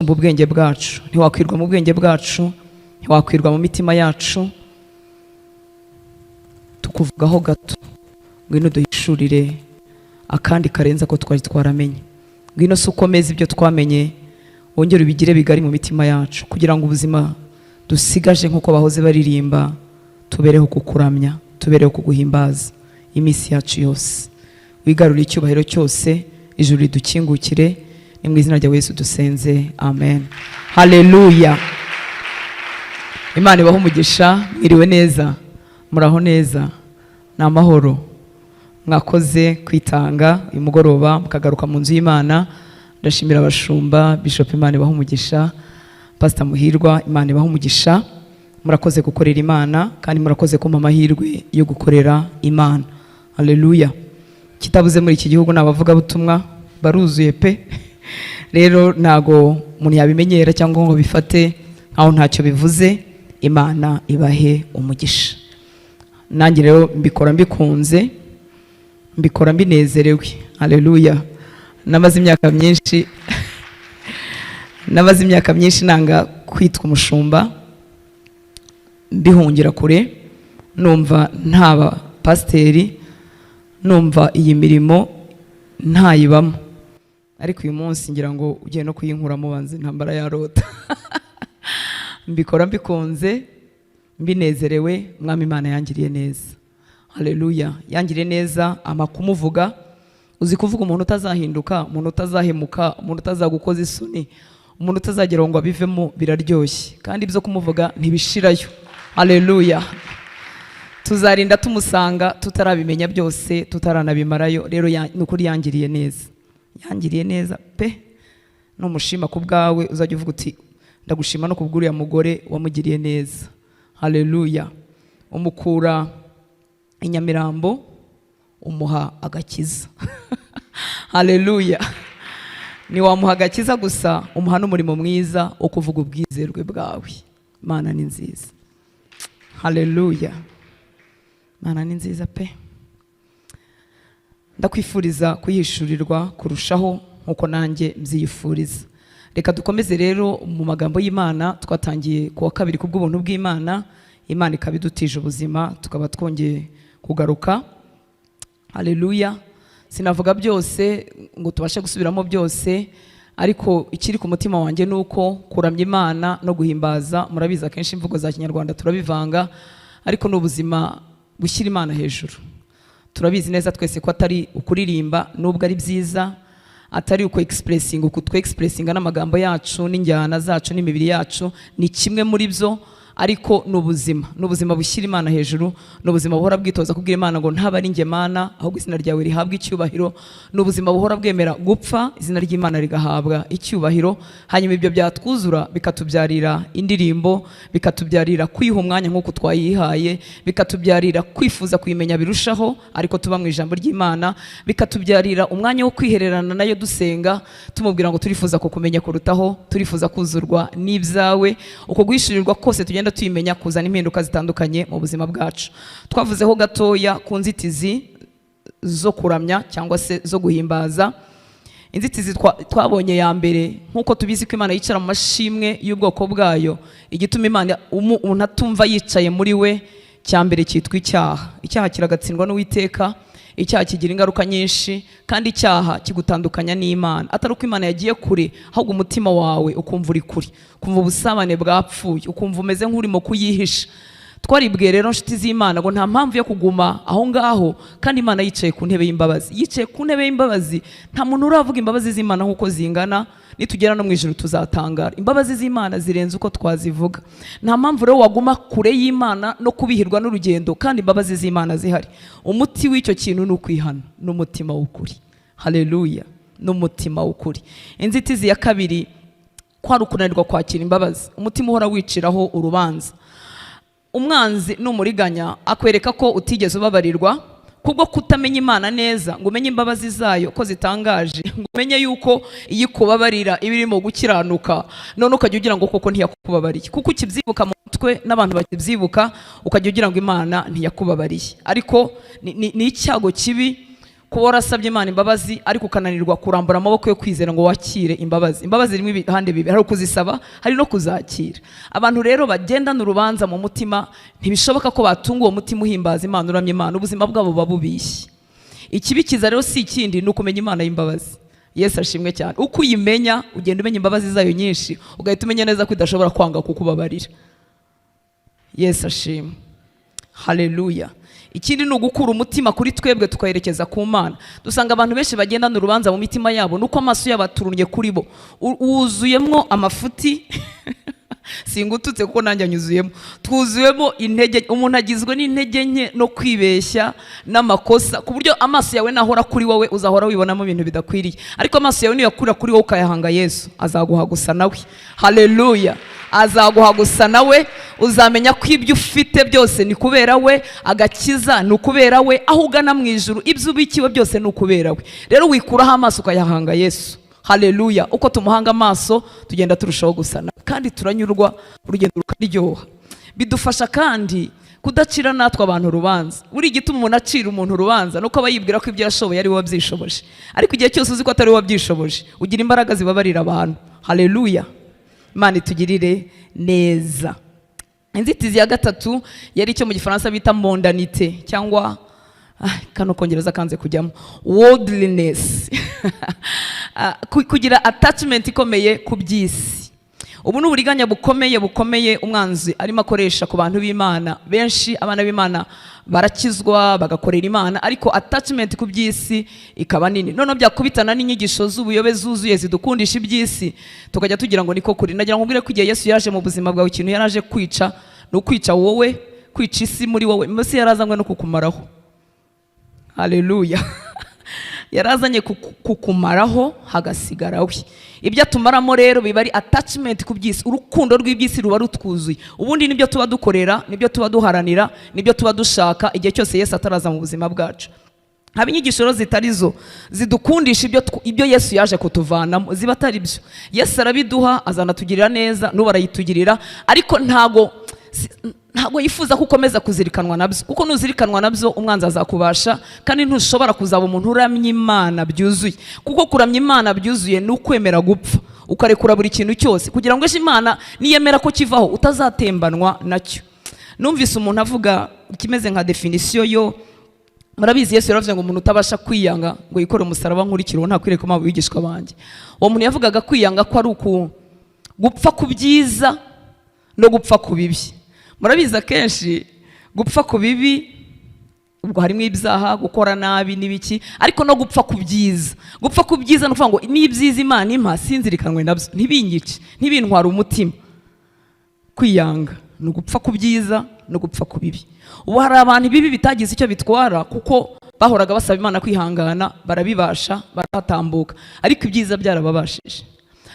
Usumba ubwenge bwacu, ntiwakwirwa mu bwenge bwacu, ntiwakwirwa mu mitima yacu. Tukuvugaho gato, ngwino duhishurire akandi karenze ako twari twaramenye. Ngwino se ukomeze ibyo twamenye, wongere ubigire bigari mu mitima yacu, kugira ngo ubuzima dusigaje, nk'uko bahoze baririmba, tubereho kukuramya, tubereho kuguhimbaza iminsi yacu yose. Wigarurire icyubahiro cyose, ijuru ridukingukire. Ni mu izina rya Yesu dusenze, amen. Haleluya! Imana ibahe umugisha. Mwiriwe neza? Muraho neza? Ni amahoro? Mwakoze kwitanga uyu mugoroba mukagaruka mu nzu y'Imana. Ndashimira abashumba, Bishop, Imana ibahe umugisha, Pastor Muhirwa, Imana ibahe umugisha. Murakoze gukorera Imana kandi murakoze kumpa amahirwe yo gukorera Imana. Haleluya! Kitabuze muri iki gihugu ni abavugabutumwa, baruzuye pe. Rero ntago umuntu yabimenyera cyangwa ngo bifate nkaho ntacyo bivuze. Imana ibahe umugisha. Nanjye rero mbikora mbikunze, mbikora mbinezerewe. Haleluya! Namaze imyaka myinshi nanga kwitwa umushumba, mbihungira kure, numva ntaba pasiteri, numva iyi mirimo ntayibamo. Ariko uyu munsi ngira ngo ugiye no kuyinkuramo, banze intambara yarota. Mbikora mbikunze, mbinezerewe. Mwami Imana yangiriye neza. Haleluya! Yangiriye neza ama kumuvuga. Uzi kuvuga umuntu utazahinduka, umuntu utazahemuka, umuntu utazagukoza isoni, umuntu utazagera ngo abivemo, biraryoshye. Kandi ibyo kumuvuga ntibishirayo. Haleluya! Tuzarinda tumusanga tutarabimenya byose, tutaranabimarayo. Rero ni ukuri yangiriye neza, yangiriye neza pe. Numushima ku bwawe, uzajya uvuga uti: "Ndagushima no kubw'uriya mugore wamugiriye neza." Haleluya! Umukura i Nyamirambo, umuha agakiza. Haleluya! Ntiwamuha agakiza gusa, umuha n'umurimo mwiza wo kuvuga ubwizerwe bwawe. Imana ni nziza. Haleluya! Imana ni nziza pe. Ndakwifuriza kuyihishurirwa kurushaho nk'uko nanjye mbyiyifuriza. Reka dukomeze rero mu magambo y'Imana twatangiye ku wa kabiri. Ku bw'ubuntu bw'Imana, Imana ikaba idutije ubuzima, tukaba twongeye kugaruka. Haleluya! Sinavuga byose ngo tubashe gusubiramo byose, ariko ikiri ku mutima wanjye ni uko kuramya Imana no guhimbaza, murabizi akenshi imvugo za Kinyarwanda turabivanga, ariko ni ubuzima gushyira Imana hejuru. Turabizi neza twese ko atari ukuririmba, nubwo ari byiza, atari uku expressinga, uku twe expressinga n'amagambo yacu n'injyana zacu n'imibiri yacu, ni kimwe muri byo, ariko ni ubuzima, ni ubuzima bushyira Imana hejuru, ni ubuzima buhora bwitoza kubwira Imana ngo ntaba ari njye Mana, ahubwo izina ryawe rihabwa icyubahiro. Ni ubuzima buhora bwemera gupfa, izina ry'Imana rigahabwa icyubahiro. Hanyuma ibyo byatwuzura, bikatubyarira indirimbo, bikatubyarira kwiha umwanya nk'uko twayihaye, bikatubyarira kwifuza kuyimenya birushaho, ariko tuba mu ijambo ry'Imana, bikatubyarira umwanya wo kwihererana nayo dusenga, tumubwira ngo turifuza kukumenya kurutaho, turifuza kuzurwa n'ibyawe. Uko guhishurirwa kose tugenda tuyimenya kuzana impinduka zitandukanye mu buzima bwacu. Twavuzeho gatoya ku nzitizi zo kuramya cyangwa se zo guhimbaza. Inzitizi twabonye ya mbere, nk'uko tubizi ko Imana yicara mu mashimwe y'ubwoko bwayo, igituma Imana umuntu atumva yicaye muri we, cya mbere cyitwa icyaha. Icyaha kiragatsindwa n'Uwiteka. Icyaha kigira ingaruka nyinshi, kandi icyaha kigutandukanya n'Imana, atari uko Imana yagiye kure, ahubwo umutima wawe ukumva uri kure, ukumva ubusabane bwapfuye, ukumva umeze nk'urimo kuyihisha. Twaribwiye rero, nshuti z'Imana, ngo nta mpamvu yo kuguma aho ngaho kandi Imana yicaye ku ntebe y'imbabazi. Yicaye ku ntebe y'imbabazi. Nta muntu uravuga imbabazi z'Imana nk'uko zingana. Nitugera no mu ijuru tuzatangara. Imbabazi z'Imana zirenze uko twazivuga. Nta mpamvu rero waguma kure y'Imana no kubihirwa n'urugendo kandi imbabazi z'Imana zihari. Umuti w'icyo kintu ni ukwihana n'umutima w'ukuri. Haleluya! N'umutima w'ukuri. Inzitizi ya kabiri kwari ukunanirwa kwakira imbabazi, umutima uhora wiciraho urubanza. Umwanzi n'umuriganya akwereka ko utigeze ubabarirwa kubwo kutamenya Imana neza, ngo umenye imbabazi zayo ko zitangaje, ngo umenye yuko iyo ikubabarira iba irimo gukiranuka. None ukajya ugira ngo koko ntiyakubabariye, kuko ukibyibuka mu mutwe n'abantu bakibyibuka, ukajya ugira ngo Imana ntiyakubabariye. Ariko ni icyago kibi. Kuba warasabye Imana imbabazi ariko ukananirwa kurambura amaboko yo kwizera ngo wakire imbabazi. Imbabazi zirimo ibihande bibiri: hari ukuzisaba, hari no kuzakira. Abantu rero bagendana urubanza mu mutima, ntibishoboka ko batunga uwo mutima uhimbaza Imana, uramya Imana. Ubuzima bwabo buba bubishye. Ikibikiza rero si ikindi, ni ukumenya Imana y'imbabazi. Yesu ashimwe cyane. Uko uyimenya, ugenda umenya imbabazi zayo nyinshi, ugahita umenya neza ko idashobora kwanga kukubabarira. Yesu ashimwe, haleluya. Ikindi ni ugukura umutima kuri twebwe tukayerekeza ku Mana. Dusanga abantu benshi bagendana urubanza mu mitima yabo nuko amaso yabo aturumye kuri bo, wuzuyemo amafuti. Singututse kuko nanjye anyuzuyemo. Twuzuyemo intege, umuntu agizwe n'intege nke no kwibeshya n'amakosa, ku buryo amaso yawe nahora kuri wowe uzahora wibonamo ibintu bidakwiriye. Ariko amaso yawe niyakura kuri wowe ukayahanga Yesu, azaguha gusa nawe. Haleluya! Azaguha gusa nawe. Uzamenya ko ibyo ufite byose ni kubera we, agakiza ni ukubera we, aho ugana mu ijuru, ibyo ubikiwe byose ni ukubera we. Rero wikuraho amaso ukayahanga Yesu. Haleluya! Uko tumuhanga amaso tugenda turushaho gusana kandi turanyurwa, urugendo rukaryoha. Bidufasha kandi kudacira natwe abantu urubanza. Buri igituma umuntu acira umuntu urubanza nuko aba yibwira ko ibyo yashoboye ari we wabyishoboje. Ariko igihe cyose uzi ko atari we wabyishoboje, ugira imbaraga zibabarira abantu. Haleluya! Imana itugirire neza. Inzitizi ya gatatu yari icyo mu Gifaransa bita mondanité, cyangwa kano kongereza kanze kujyamo, worldliness. Kugira attachment ikomeye ku by'isi. Ubu ni uburiganya bukomeye bukomeye umwanzi arimo akoresha ku bantu b'Imana benshi. Abana b'Imana barakizwa, bagakorera Imana, ariko attachment ku by'isi ikaba nini. Noneho byakubitana n'inyigisho z'ubuyobe zuzuye zidukundisha iby'isi, tukajya tugira ngo niko kuri. Nagira ngo nkubwire ko igihe Yesu yaje mu buzima bwawe, ikintu yaraje kwica ni ukwica wowe, kwica isi muri wowe. Mbese yarazanywe no kukumaraho. Haleluya! Yarazanye kukumaraho, hagasigara we. Ibyo atumaramo rero biba ari attachment ku by'isi. Urukundo rw'iby'isi ruba rutwuzuye. Ubundi nibyo tuba dukorera, nibyo tuba duharanira, nibyo tuba dushaka igihe cyose Yesu ataraza mu buzima bwacu. Haba inyigisho rero zitari zo zidukundisha ibyo Yesu yaje kutuvanamo, ziba atari byo. Yesu arabiduha, azanatugirira neza, n'ubu arayitugirira, ariko ntago yifuza ko ukomeza kuzirikanwa nabyo, kuko nuzirikanwa nabyo umwanzi azakubasha, kandi ntushobora kuzaba umuntu uramya Imana byuzuye, kuko kuramya Imana byuzuye ni ukwemera gupfa, ukarekura buri kintu cyose, kugira ngo ejo Imana niyemera ko kivaho utazatembanwa nacyo. Numvise umuntu avuga ikimeze nka définition yo. Murabizi, Yesu yaravuze ngo umuntu utabasha kwiyanga ngo yikore umusaraba nkurikire, uwo ntakwiriye kuba mu bigishwa banjye. Uwo muntu yavugaga kwiyanga ko ari uku gupfa ku byiza no gupfa ku bibi. Murabizi, akenshi gupfa ku bibi ubwo harimo ibyaha, gukora nabi n'ibiki, ariko no gupfa ku byiza. Gupfa ku byiza ni ukuvuga ngo n'ibyiza Imana impa sinzirikanwe nabyo, ntibinyice, ntibintware umutima. Kwiyanga ni ugupfa ku byiza no gupfa ku bibi. Ubu hari abantu ibibi bitagize icyo bitwara, kuko bahoraga basaba Imana kwihangana, barabibasha, barahatambuka, ariko ibyiza byarababashije.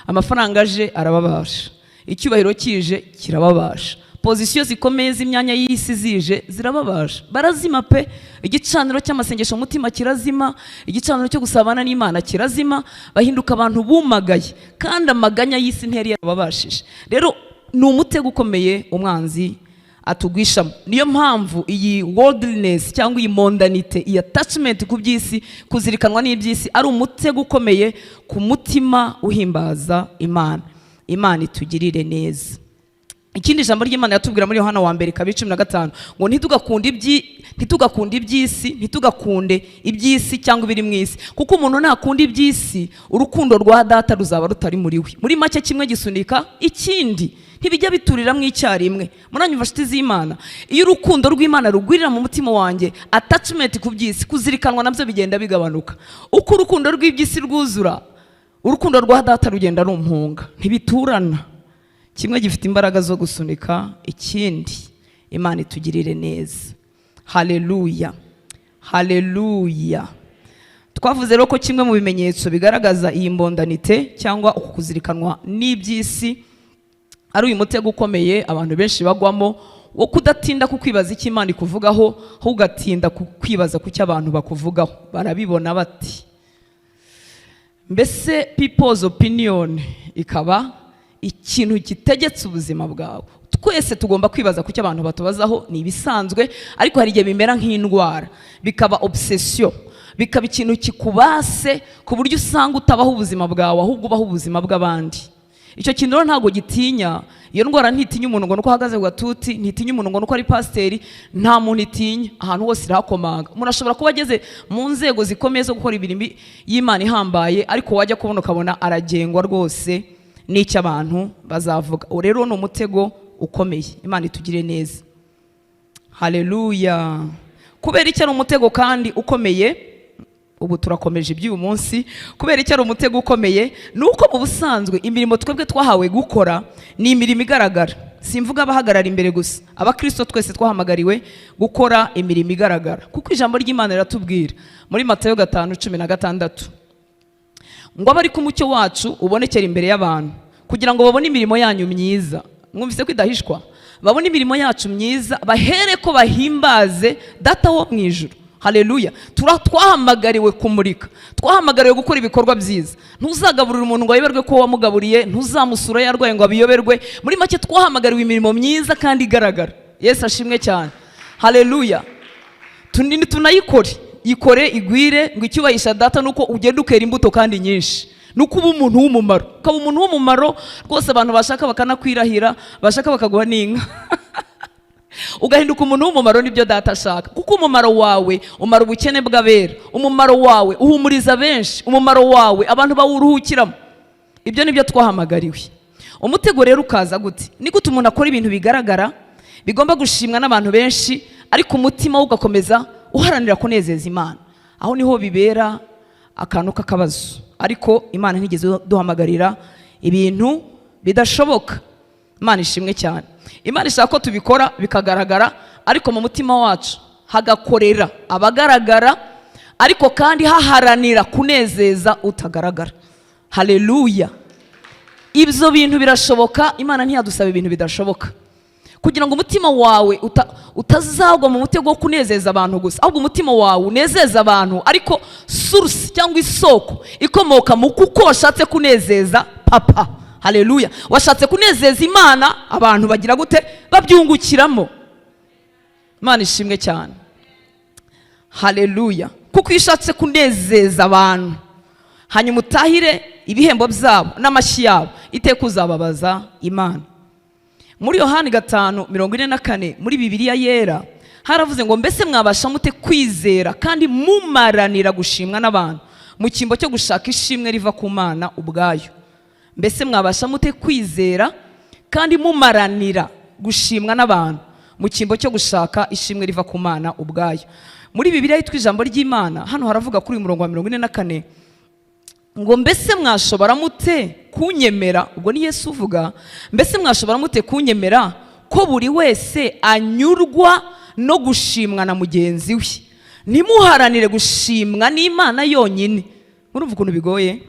Amafaranga aje arababasha, icyubahiro kije kirababasha, position zikomeye z'imyanya y'isi zije zirababasha, barazima pe. Igicaniro cy'amasengesho mu mutima kirazima, igicaniro cyo gusabana n'Imana kirazima, bahinduka abantu bumagaye, kandi amaganya y'isi ntiyari yarababashije. Rero ni umutego ukomeye umwanzi atugwishamo. Niyo mpamvu iyi worldliness cyangwa iyi mondanité, iyi attachment ku by'isi, kuzirikanwa n'iby'isi, ari umutego ukomeye ku mutima uhimbaza Imana. Imana itugirire neza. Ikindi ijambo ry'Imana yatubwira muri Yohana wa mbere 2:15 ngo ntitugakunde iby'isi, ntitugakunde iby'isi cyangwa ibiri mu isi, kuko umuntu nakunda iby'isi, urukundo rwa Data ruzaba rutari muri we. Muri make, kimwe gisunika ikindi, ntibijya bituriramo icyarimwe. Muranyumva, nshuti z'Imana? Iyo urukundo rw'Imana rugwirira mu mutima wanjye, attachment ku by'isi, kuzirikanwa nabyo bigenda bigabanuka. Uko urukundo rw'iby'isi rwuzura, urukundo rwa Data rugenda rumpunga. Ntibiturana, kimwe gifite imbaraga zo gusunika ikindi. Imana itugirire neza. Haleluya, haleluya. Twavuze rero ko kimwe mu bimenyetso bigaragaza iyi mondanité cyangwa uku kuzirikanwa n'iby'isi ari uyu mutego ukomeye abantu benshi bagwamo wo kudatinda ku kwibaza icyo Imana ikuvugaho, ahubwo ugatinda ku kwibaza ku cyo abantu bakuvugaho, barabibona bati. Mbese people's opinion ikaba ikintu gitegetse ubuzima bwawe. Twese tugomba kwibaza ku cyo abantu batubazaho, ni ibisanzwe, ariko hari igihe bimera nk'indwara, bikaba obsession, bikaba ikintu kikubase ku buryo usanga utabaho ubuzima bwawe, ahubwo ubaho ubuzima bw'abandi. Icyo kintu rero ntabwo gitinya. Iyo ndwara ntitinya umuntu ngo nuko ahagaze ku gatuti, ntitinya umuntu ngo nuko ari pasiteri. Nta muntu itinya, ahantu hose irahakomanga. Umuntu ashobora kuba ageze mu nzego zikomeye zo gukora imirimo y'Imana ihambaye, ariko wajya kubona ukabona aragengwa rwose n'icyo abantu bazavuga. Uwo rero ni umutego ukomeye. Imana itugire neza. Haleluya. Kubera icyo ari umutego kandi ukomeye, ubu turakomeje iby'uyu munsi. Kubera icyo ari umutego ukomeye, ni uko mu busanzwe imirimo twebwe twahawe gukora ni imirimo igaragara. Simvuga abahagarara imbere gusa, abakristo twese twahamagariwe gukora imirimo igaragara, kuko ijambo ry'Imana riratubwira muri Matayo 5:16 ngo abe ariko umucyo wacu ubonekera imbere y'abantu, kugira ngo babone imirimo yanyu myiza. Mwumvise ko idahishwa? Babone imirimo yacu myiza, bahere ko bahimbaze Data wo mu ijuru. Haleluya. Twahamagariwe kumurika, twahamagariwe gukora ibikorwa byiza. Ntuzagaburira umuntu ngo ayoberwe ko wamugaburiye, ntuzamusura yarwaye ngo abiyoberwe. Muri make, twahamagariwe imirimo myiza kandi igaragara. Yesu ashimwe cyane. Haleluya. Tunayikore, ikore igwire. Ngo icyubahisha Data nuko ugenda ukera imbuto kandi nyinshi, nuko uba umuntu w'umumaro, ukaba umuntu w'umumaro rwose. Abantu bashaka bakanakwirahira, bashaka bakaguha n'inka, ugahinduka umuntu w'umumaro. Nibyo Data ashaka, kuko umumaro wawe umara ubukene bw'abera, umumaro wawe uhumuriza benshi, umumaro wawe abantu bawuruhukiramo. Ibyo nibyo twahamagariwe. Umutego rero ukaza gute? Ni gute umuntu akora ibintu bigaragara bigomba gushimwa n'abantu benshi, ariko umutima we ugakomeza uharanira kunezeza Imana? Aho niho bibera akantu k'akabazo. Ariko Imana ntigeze duhamagarira ibintu bidashoboka. Imana ishimwe cyane. Imana ishaka ko tubikora bikagaragara, ariko mu mutima wacu hagakorera abagaragara, ariko kandi haharanira kunezeza utagaragara. Haleluya. Ibyo bintu birashoboka. Imana ntiyadusaba ibintu bidashoboka. Kugira ngo umutima wawe utazagwa mu mutego wo kunezeza abantu gusa, ahubwo umutima wawe unezeza abantu, ariko source cyangwa isoko ikomoka mu kuko washatse kunezeza Papa. Haleluya. Washatse kunezeza Imana, abantu bagira gute? Babyungukiramo. Imana ishimwe cyane. Haleluya. Kuko iyo ushatse kunezeza abantu, hanyuma utahire ibihembo byabo n'amashyi yabo, iteka uzababaza Imana. Muri Yohani 5:44, muri Bibiliya Yera, haravuze ngo: "Mbese mwabasha mute kwizera kandi mumaranira gushimwa n'abantu mu cyimbo cyo gushaka ishimwe riva ku Mana ubwayo?" Mbese mwabasha mute kwizera kandi mumaranira gushimwa n'abantu mu cyimbo cyo gushaka ishimwe riva ku Mana ubwayo? Muri Bibiliya yitwa Ijambo ry'Imana, hano haravuga kuri uyu murongo wa 44 ngo: "Mbese mwashobora mute kunyemera?" Ubwo ni Yesu uvuga. "Mbese mwashobora mute kunyemera ko buri wese anyurwa no gushimwa na mugenzi we, ntimuharanire gushimwa n'Imana yonyine?" Murumva ukuntu bigoye?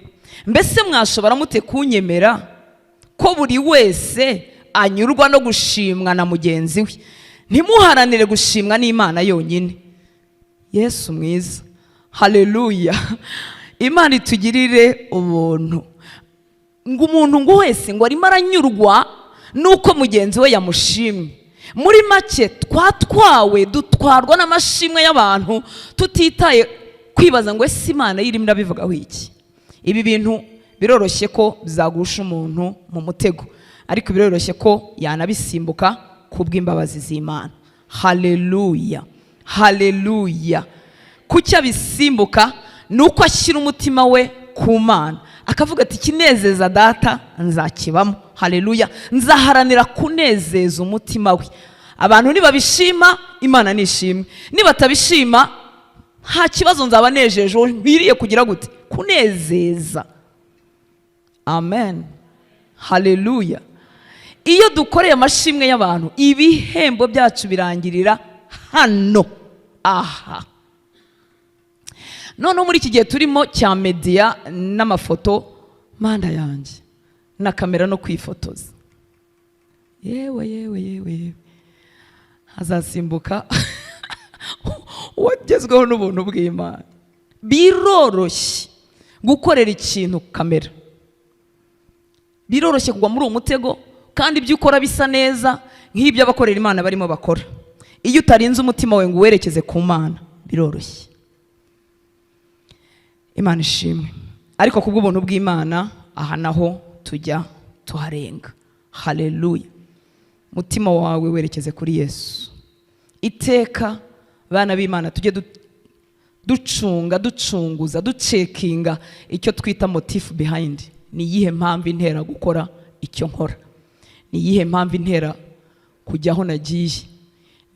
Mbese mwashobora mute kunyemera ko buri wese anyurwa no gushimwa na mugenzi we, ntimuharanire gushimwa n'Imana yonyine? Yesu mwiza. Haleluya. Imana itugirire ubuntu. Ngo umuntu ngo wese ngo arimo aranyurwa nuko mugenzi we yamushimye. Muri make, twatwawe, dutwarwa n'amashimwe y'abantu, tutitaye kwibaza ngo: "Ese Imana yo irimo irabivugaho iki?" Ibi bintu biroroshye ko byagusha umuntu mu mutego, ariko biroroshye ko yanabisimbuka kubw'imbabazi z'Imana. Haleluya, haleluya. Kuki abisimbuka? Ni uko ashyira umutima we ku Mana, akavuga ati: "Ikinezeza Data nzakibamo." Haleluya. Nzaharanira kunezeza umutima we. Abantu nibabishima, Imana nishimwe; nibatabishima, nta kibazo, nzaba nejeje uwo nkwiriye kugira gute? Kunezeza. Amen, haleluya. Iyo dukoreye amashimwe y'abantu, ibihembo byacu birangirira hano aha. Noneho muri iki gihe turimo cya media n'amafoto, manda yanjye, na kamera no kwifotoza, yewe yewe yewe yewe, hazasimbuka uwagezweho n'ubuntu bw'Imana. Biroroshye gukorera ikintu kamera, biroroshye kugwa muri uwo mutego, kandi ibyo ukora bisa neza nk'ibyo abakorera Imana barimo bakora. Iyo utarinze umutima wawe ngo uwerekeze ku Mana, biroroshye. Imana ishimwe. Ariko kubw'ubuntu bw'Imana aha naho tujya tuharenga. Haleluya. Mutima wawe werekeze kuri Yesu iteka. Bana b'Imana, tujye ducunga, ducunguza, ducheckinga icyo twita motive behind. Ni iyihe mpamvu intera gukora icyo nkora? Ni iyihe mpamvu intera kujya aho nagiye?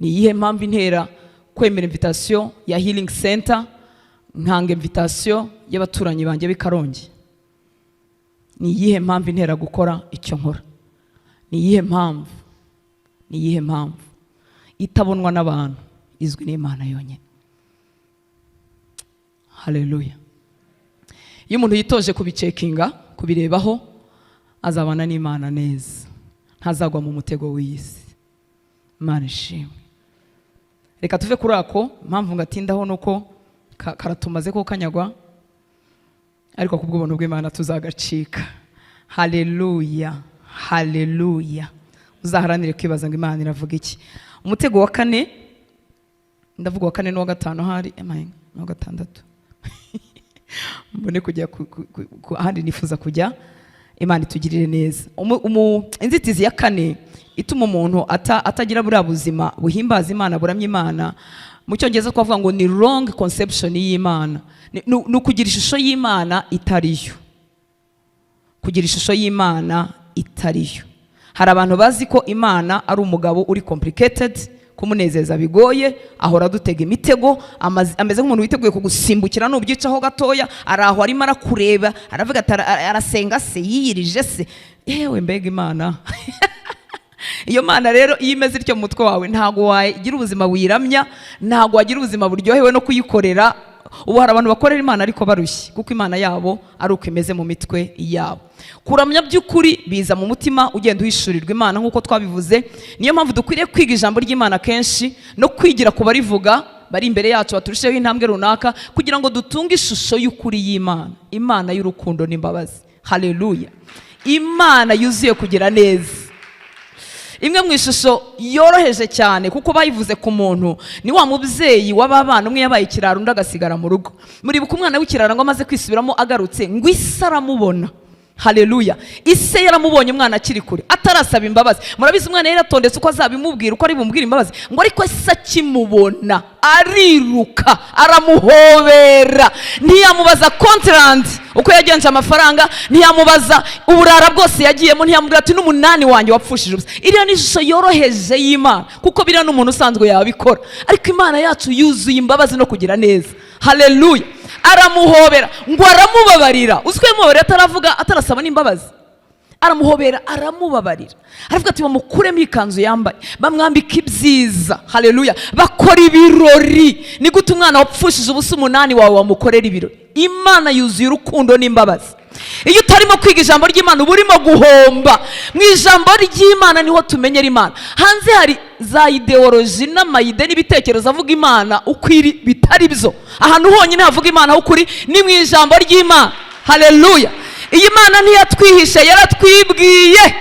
Ni iyihe mpamvu intera kwemera invitation ya healing center, nkanga invitation y'abaturanyi banjye b'i Karongi? Ni iyihe mpamvu intera gukora icyo nkora? Ni iyihe mpamvu? Ni iyihe mpamvu itabonwa n'abantu, izwi n'Imana yonyine? Haleluya. Iyo umuntu yitoje kubicheckinga, kubirebaho, azabana n'Imana neza, ntazagwa mu mutego w'iyi si. Imana ishimwe. Reka tuve kuri ako. Impamvu ngatindaho nuko karatumaze ko kanyagwa, ariko kubw'ubuntu bw'Imana tuzagacika. Haleluya, haleluya. Uzaharanire kwibaza ngo: "Imana iravuga iki?" Umutego wa kane, ndavuga uwa kane n'uwa gatanu, hari emaye n'uwa gatandatu, mbone kujya ahandi nifuza kujya. Imana itugirire neza. Inzitizi ya kane ituma umuntu atagira buriya buzima buhimbaza Imana, buramya Imana, mu Cyongereza twavuga ngo ni wrong conception y'Imana. Ni ukugira ishusho y'Imana itariyo, kugira ishusho y'Imana itariyo. Hari abantu bazi ko Imana ari umugabo uri complicated, kumunezeza bigoye, ahora adutega imitego, ameze nk'umuntu witeguye kugusimbukira nubyicaho gatoya. Ari aho arimo arakureba, aravuga ati: "Arasenga se? Yiyirije se?" Yewe, mbega Imana! Iyo mana rero iyo imeze ityo mu mutwe wawe, ntabwo wagira ubuzima buyiramya, ntabwo wagira ubuzima buryohewe no kuyikorera. Ubu hari abantu bakorera Imana ariko barushye, kuko Imana yabo ari uko imeze mu mitwe yabo. Kuramya by'ukuri biza mu mutima, ugenda uhishurirwa Imana nk'uko twabivuze. Niyo mpamvu dukwiriye kwiga ijambo ry'Imana kenshi no kwigira ku barivuga bari imbere yacu, baturusheho intambwe runaka, kugira ngo dutunge ishusho y'ukuri y'Imana, Imana y'urukundo n'imbabazi. Haleluya. Imana yuzuye kugira neza. Imwe mu ishusho yoroheje cyane, kuko bayivuze ku muntu, ni wa mubyeyi w'aba bana, umwe yabaye ikirara, undi agasigara mu rugo. Muribuka umwana w'ikirara ngo amaze kwisubiramo, agarutse, ngo ise aramubona. Haleluya. Ise yaramubonye umwana akiri kure, atarasaba imbabazi. Murabizi, umwana yari yaratondetse uko azabimubwira, uko ari bumubwire imbabazi. Ngo ariko se akimubona ariruka, aramuhobera, ntiyamubaza kontirandi uko yagenje amafaranga, ntiyamubaza uburara bwose yagiyemo, ntiyamubwira ati: "N'umunani wanjye wapfushije ubusa." Iriya ni ishusho yoroheje y'Imana, kuko biriya n'umuntu usanzwe yabikora, ariko Imana yacu yuzuye imbabazi no kugira neza. Haleluya. Aramuhobera, ngo aramubabarira. Uzi ko yamubabarira ataravuga, atarasaba n'imbabazi? Aramuhobera, aramubabarira, aravuga ati: "Bamukuremo ikanzu yambaye." Bamwambika ibyiza. Haleluya. Bakora ibirori. Ni gute umwana wapfushije ubusa umunani wawe wamukorera ibirori? Imana yuzuye urukundo n'imbabazi. Iyo utarimo kwiga ijambo ry'Imana, uba urimo guhomba. Mu ijambo ry'Imana niho tumenyera Imana. Hanze hari za idéologie n'ama idées n'ibitekerezo avuga Imana uko iri bitari byo. Ahantu honyine havuga Imana ukuri ni mu ijambo ry'Imana. Haleluya. Iyi Mana ntiyatwihishe, yaratwibwiye,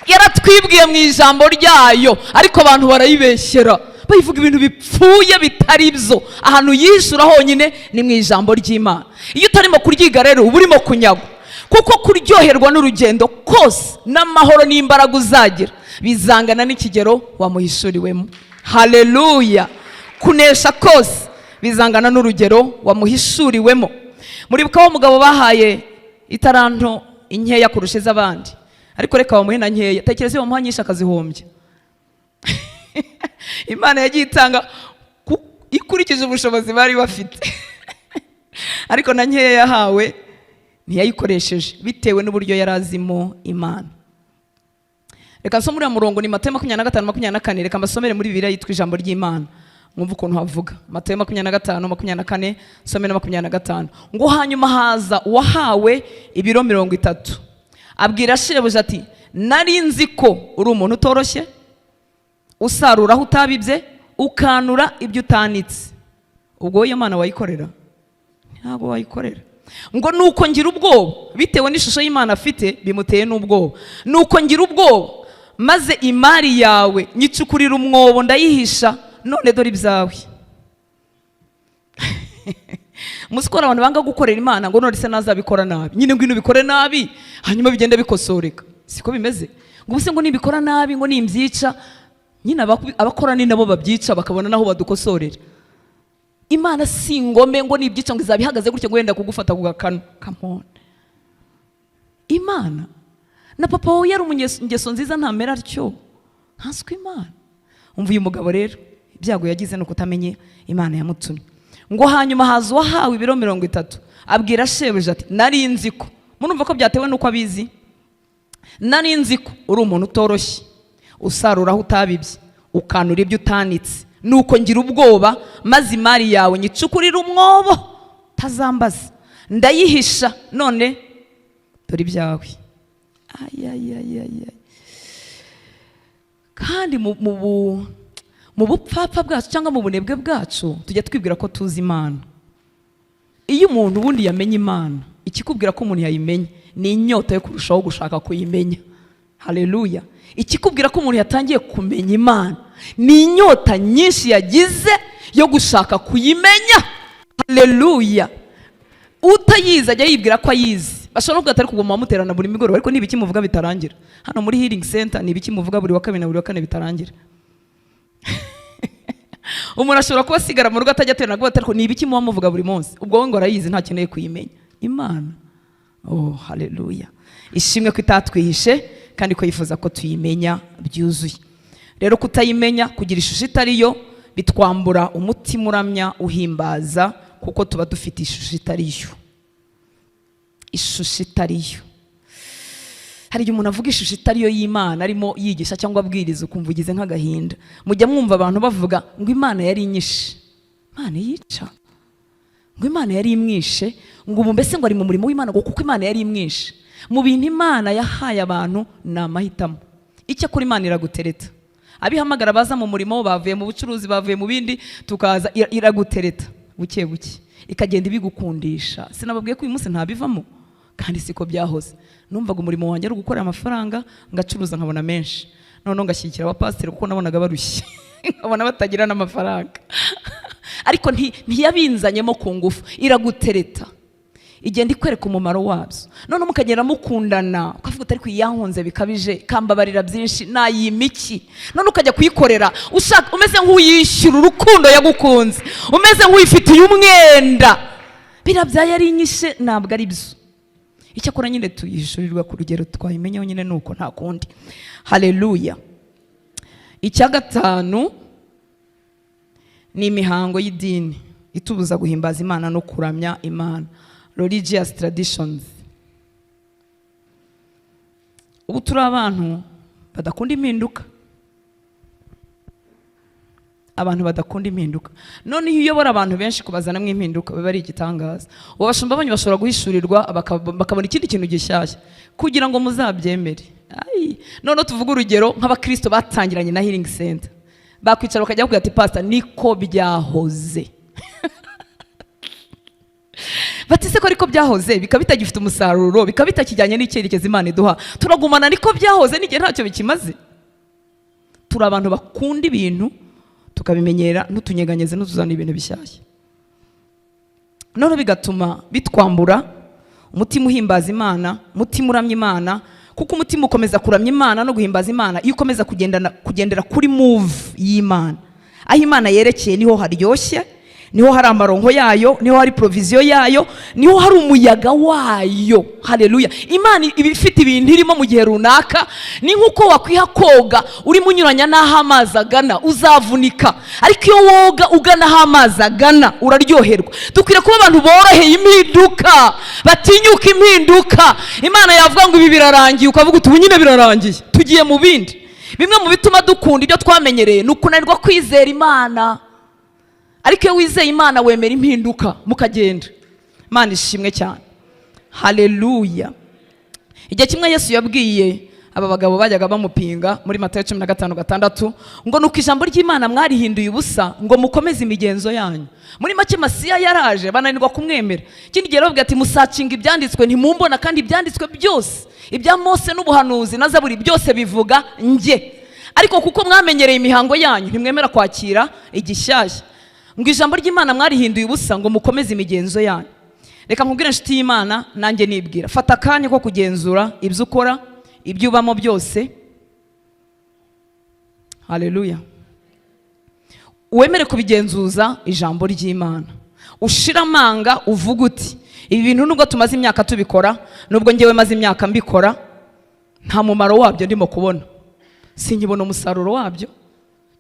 yaratwibwiye mu ijambo ryayo, ariko abantu barayibeshyera, bayivuga ibintu bipfuye bitari byo. Ahantu yishura honyine ni mu ijambo ry'Imana. Iyo utarimo kuryiga rero, uba urimo kunyagwa, kuko kuryoherwa n'urugendo kose n'amahoro n'imbaraga uzagira bizangana n'ikigero wamuhishuriwemo. Haleluya. Kunesha kose bizangana n'urugero wamuhishuriwemo. Muribuka wa mugabo bahaye itaranto inkeya kurusha iz'abandi? Ariko reka bamuhe na nkeya, tekereza iyo bamuha nyinshi akazihombya. Imana yagiye itanga ikurikije ubushobozi bari bafite, ariko na nkeya yahawe ntiyayikoresheje, bitewe n'uburyo yari azimo Imana. Reka nsome uriya murongo, ni Matayo 25:24. Reka mbasomere muri Bibiliya yitwa Ijambo ry'Imana, mwumve ukuntu havuga. Matayo 25:24, some na 25. Ngo hanyuma haza uwahawe ibiro 30, abwira shebuja ati: "Nari nzi ko uri umuntu utoroshye, usarura aho utabibye, ukanura ibyo utanitse." Ubwo iyo Mana wayikorera? Ntabwo wayikorera. Ngo nuko ngira ubwoba. Bitewe n'ishusho y'Imana afite, bimuteye n'ubwoba. "Nuko ngira ubwoba, maze imari yawe nyicukurira umwobo, ndayihisha. None dore ibyawe." Muzi ko hari abantu banga gukorera Imana, ngo none se nazabikora nabi nyine, ngwino ubikore nabi hanyuma bigende bikosoreka. Siko bimeze? Ngo ubuse ngo nibikora nabi, ngo nimbyica nyine. Abakora ni nabo babyica, bakabona naho badukosorera. Imana si ingome ngo nibyica ngo izaba ihagaze gutya, ngo wenda kugufata ku gakanu. Come on! Imana na papa wawe yari umunyegeso nziza, ntamera atyo, nkanswe Imana. Umva uyu mugabo rero, ibyago yagize ni ukutamenye Imana yamutumye. Ngo hanyuma haza uwahawe ibiro 30, abwira shebuja ati: "Nari nzi ko..." Murumva ko byatewe n'uko abizi. "Nari nzi ko uri umuntu utoroshye, usarura aho utabibye, ukanura ibyo utanitse. Nuko ngira ubwoba, maze imari yawe nyicukurira umwobo, tazambaza ndayihisha. None dore ibyawe." Ayayayayay! Kandi mu bupfapfa bwacu cyangwa mu bunebwe bwacu, tujya twibwira ko tuzi Imana. Iyo umuntu ubundi yamenye Imana, ikikubwira ko umuntu yayimenye ni inyota yo kurushaho gushaka kuyimenya. Haleluya! Ikikubwira ko umuntu yatangiye kumenya Imana ni inyota nyinshi yagize yo gushaka kuyimenya. Haleluya! Utayizi ajya yibwira ko ayizi. Bashobora no kuvuga ati: "Ariko ubwo muterana buri migoroba, ariko ni ibiki muvuga bitarangira hano muri healing center? Ni ibiki muvuga buri wa kabiri na buri wa kane bitarangira?" Umuntu ashobora kuba asigara mu rugo atajya aterana, avuga ati: "Ariko ni ibiki muba muvuga buri munsi?" Ubwo we ngo arayizi, ntakeneye kuyimenya Imana. Oh, haleluya! Ishimwe ko itatwihishe kandi ko yifuza ko tuyimenya byuzuye. Rero kutayimenya, kugira ishusho itari yo, bitwambura umutima uramya, uhimbaza, kuko tuba dufite ishusho itari yo, ishusho itari yo. Hari igihe umuntu avuga ishusho itari yo y'Imana arimo yigisha cyangwa abwiriza, ukumva ugize nk'agahinda. Mujya mwumva abantu bavuga ngo Imana yari inyishe, Imana yica, ngo Imana yari imwishe, ngo ubu mbese ngo ari mu murimo w'Imana ngo kuko Imana yari imwishe. Mu bintu Imana yahaye abantu ni amahitamo. Icyakora Imana iragutereta. Abihamagara baza mu murimo, bavuye mu bucuruzi, bavuye mu bindi, tukaza, iragutereta buke buke, ikagenda ibigukundisha. Sinababwiye ko uyu munsi ntabivamo? Kandi siko byahoze. Numvaga umurimo wanjye ari ugukorera amafaranga, ngacuruza nkabona menshi, noneho ngashyigikira abapasiteri, kuko nabonaga barushye, nkabona batagira n'amafaranga. Ariko ntiyabinzanyemo ku ngufu. Iragutereta, igenda ikwereka umumaro wabyo, noneho mukagenda mukundana, ukavuga uti: "Ariko yankunze bikabije, ikambabarira byinshi, nayima iki?" None ukajya kuyikorera ushaka, umeze nk'uyishyura urukundo yagukunze, umeze nk'uyifitiye umwenda. Biriya bya yari inyishe ntabwo ari byo. Icyakora nyine tuyishyurirwa ku rugero twayimenyeho nyine, ni uko, nta kundi. Haleluya! Icya gatanu ni imihango y'idini itubuza guhimbaza Imana no kuramya Imana, religious traditions. Ubu turi abantu badakunda impinduka, abantu badakunda impinduka. None iyo uyobora abantu benshi, kubazanamo impinduka biba ari igitangaza. Ubu abashumba banyu bashobora guhishurirwa, bakabona ikindi kintu gishyashya kugira ngo muzabyemere. Ai, noneho tuvuge urugero nk'abakristo batangiranye na healing center, bakwicara bakajya bakubwira ati: "Pastor, niko byahoze." Bati: "Se ko ariko byahoze, bikaba bitagifite umusaruro, bikaba bitakijyanye n'icyerekezo Imana iduha, turagumana niko byahoze n'igihe ntacyo bikimaze?" Turi abantu bakunda ibintu tukabimenyera, ntutunyeganyeze, ntutuzane ibintu bishyashya. Noneho bigatuma bitwambura umutima uhimbaza Imana, umutima uramya Imana, kuko umutima ukomeza kuramya Imana no guhimbaza Imana iyo ukomeza kugendera kuri move y'Imana. Aho Imana yerekeye niho haryoshye, niho hari amaronko yayo, niho hari provision yayo, niho hari umuyaga wayo. Haleluya! Imana iba ifite ibintu irimo mu gihe runaka. Ni nk'uko wakwiha koga urimo unyuranya n'aho amazi agana, uzavunika. Ariko iyo woga ugana aho amazi agana, uraryoherwa. Dukwiriye kuba abantu boroheye impinduka, batinyuka impinduka. Imana yavuga ngo ibi birarangiye, ukavuga uti: "Ubu nyine birarangiye, tugiye mu bindi." Bimwe mu bituma dukunda ibyo twamenyereye ni ukunanirwa kwizera Imana. Ariko iyo wizeye Imana, wemera impinduka, mukagenda. Imana ishimwe cyane. Haleluya! Igihe kimwe Yesu yabwiye aba bagabo bajyaga bamupinga muri Matayo 15:6 ngo: "Nuko ijambo ry'Imana mwarihinduye ubusa ngo mukomeze imigenzo yanyu." Muri make, Masiya yaraje, bananirwa kumwemera. Ikindi gihe yarababwira ati: "Musearchinga ibyanditswe, ntimumbona, kandi ibyanditswe byose, ibya Mose n'ubuhanuzi na Zaburi, byose bivuga njye. Ariko kuko mwamenyereye imihango yanyu, ntimwemera kwakira igishyashya." Ngo ijambo ry'Imana mwarihinduye ubusa ngo mukomeze imigenzo yanyu. Reka nkubwire inshuti y'Imana, nanjye nibwira, fata akanya ko kugenzura ibyo ukora, ibyo ubamo byose. Haleluya. Wemere kubigenzuza ijambo ry'Imana, ushira amanga uvuga uti ibi bintu nubwo tumaze imyaka tubikora, nubwo ngewe maze imyaka mbikora, nta mumaro wabyo ndimo kubona, sinkibona umusaruro wabyo,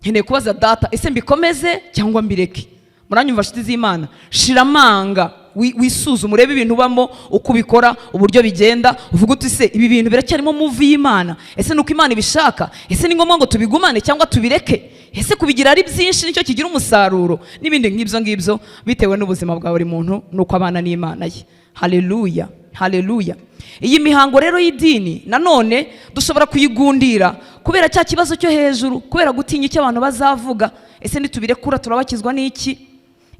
nkeneye kubaza data, ese mbikomeze cyangwa mbireke? Muranyumva nshuti z'Imana? Shira amanga, wisuzume, urebe ibintu ubamo, uko ubikora, uburyo bigenda, uvuga uti se ibi bintu biracyarimo muvi y'Imana? Ese nuko Imana ibishaka? Ese ni ngombwa ngo tubigumane cyangwa tubireke? Ese kubigira ari byinshi nicyo kigira umusaruro? N'ibindi nk'ibyo ngibyo, bitewe n'ubuzima bwa buri muntu nuko abana n'Imana ye. Haleluya, haleluya. Iyi mihango rero y'idini nanone dushobora kuyigundira kubera cya kibazo cyo hejuru, kubera gutinya icyo abantu bazavuga. Ese nitubirekura turabakizwa n'iki?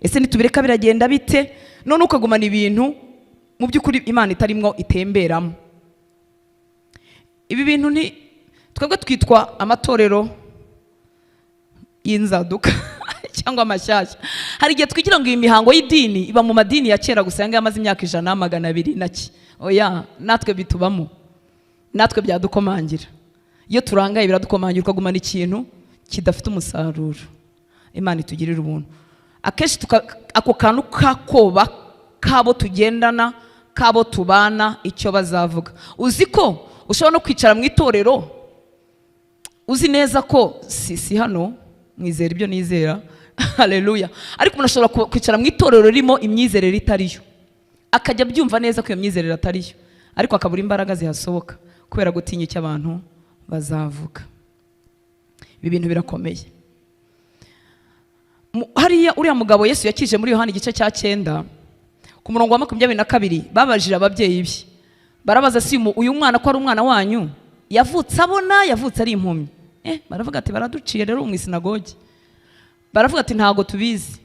Ese nitubireka biragenda bite? None ukagumana ibintu mu by'ukuri Imana itarimwo itemberamo. Ibi bintu ni twebwe twitwa amatorero y'inzaduka cyangwa amashyashya. Hari igihe twigira ngo iyi mihango y'idini iba mu madini ya kera gusa, yanga yamaze imyaka 100 200 na ki. Oya, natwe bitubamo, natwe byadukomangira. Iyo turangaye biradukomangira, ukagumana ikintu kidafite umusaruro. Imana itugirira ubuntu. Akenshi ako kantu kakoba kabo tugendana, kabo tubana, icyo bazavuga. Uzi ko ushobora no kwicara mu itorero uzi neza ko si hano mwizera ibyo nizera, haleluya, ariko umuntu ashobora kwicara mu itorero ririmo imyizerere itariyo, akajya abyumva neza ko iyo myizerere atariyo, ariko akabura imbaraga zihasohoka kubera gutinya icyo abantu bazavuga. Ibi bintu birakomeye. Hariya uriya mugabo Yesu yakije muri Yohana igice cya 9 ku murongo wa 22, babajije ababyeyi be, barabaza si uyu mwana ko ari umwana wanyu, yavutse abona, yavutse ari impumyi? Baravuga ati baraduciye rero mu isinagogi. Baravuga ati ntago tubizi.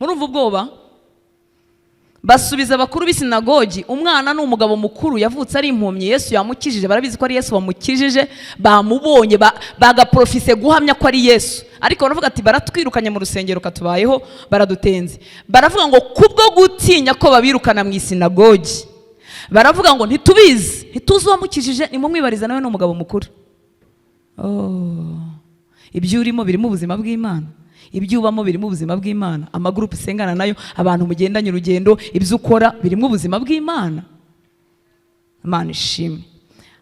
Murumva ubwoba? Basubiza abakuru b'isinagogi, umwana ni umugabo mukuru, yavutse ari impumyi, Yesu yamukijije. Barabizi ko ari Yesu wamukijije, bamubonye, bagaprofise guhamya ko ari Yesu. Ariko baravuga ati baratwirukanye mu rusengero katubayeho, baradutenze. Baravuga ngo kubwo gutinya ko babirukana mu isinagogi, baravuga ngo ntitubizi, ntituzi uwamukijije, nimumwibariza nawe ni umugabo mukuru. Oh, ibyo urimo birimo ubuzima bw'Imana, ibyo ubamo birimo ubuzima bw'Imana, amagurupe usengana nayo, abantu mugendanye urugendo, ibyo ukora birimo ubuzima bw'Imana. Imana ishimwe.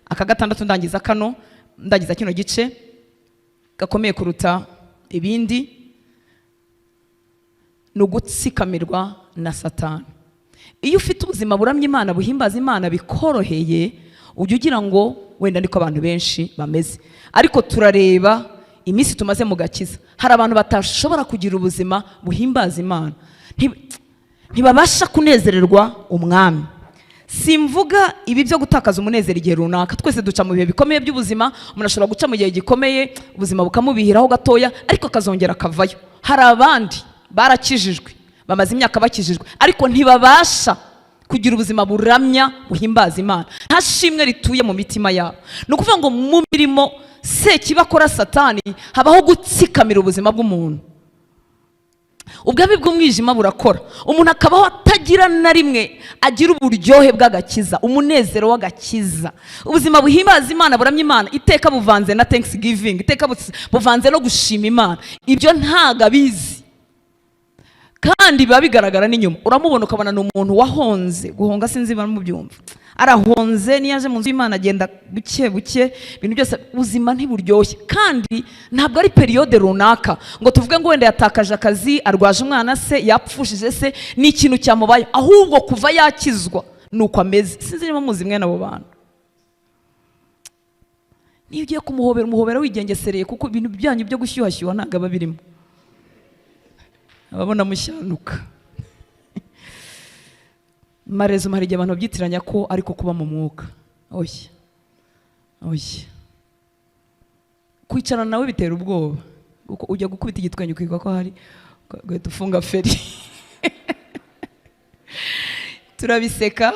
Aka gatandatu ndangiza kano, ndagiza kino gice gakomeye kuruta ibindi, ni ugutsikamirwa na Satani. Iyo ufite ubuzima buramya Imana, buhimbaza Imana bikoroheye, ujya ugira ngo wenda niko abantu benshi bameze. Ariko turareba iminsi tumaze mu gakiza, hari abantu batashobora kugira ubuzima buhimbaza Imana, ntibabasha kunezererwa umwami. Simvuga ibi byo gutakaza umunezero igihe runaka, twese duca mu bihe bikomeye by'ubuzima, umuntu ashobora guca mu gihe gikomeye ubuzima bukamubihiraho gatoya, ariko akazongera akavayo. Hari abandi barakijijwe, bamaze imyaka bakijijwe, ariko ntibabasha kugira ubuzima buramya buhimbaza Imana, nta shimwe rituye mu mitima yabo. Ni ukuvuga ngo mu mirimo sekibakora Satani habaho gutsikamira ubuzima bw'umuntu. Ubwami bw'umwijima burakora, umuntu akabaho atagira na rimwe agira uburyohe bw'agakiza, umunezero w'agakiza. Ubuzima buhimbaza Imana, buramya Imana, iteka buvanze na thanksgiving, iteka buvanze no gushima Imana. Ibyo ntago abizi, kandi biba bigaragara n'inyuma. Uramubona ukabona ni umuntu wahonze. Guhonga sinzi bamubyumva, arahonze, niyo aje mu nzu y'Imana agenda buke buke, ibintu byose, ubuzima ntiburyoshye. Kandi ntabwo ari periyode runaka ngo tuvuge ngo wenda yatakaje akazi, arwaje umwana se, yapfushije se, ni ikintu cyamubaye, ahubwo kuva yakizwa nuko ameze. Sinzi niba muzi mwene abo bantu. Niyo ugiye kumuhobera, umuhobera wigengesereye, kuko ibintu byanyu byo gushyuhashyuha ntabwo aba birimo, ababona mushyanuka. Marezo hari igihe abantu babyitiranya ko ariko kuba mu mwuka. Oya, oya, kwicarana nawe bitera ubwoba, kuko ujya gukubita igitwenge ukibuka ko hari ugahita ufunga feri. Turabiseka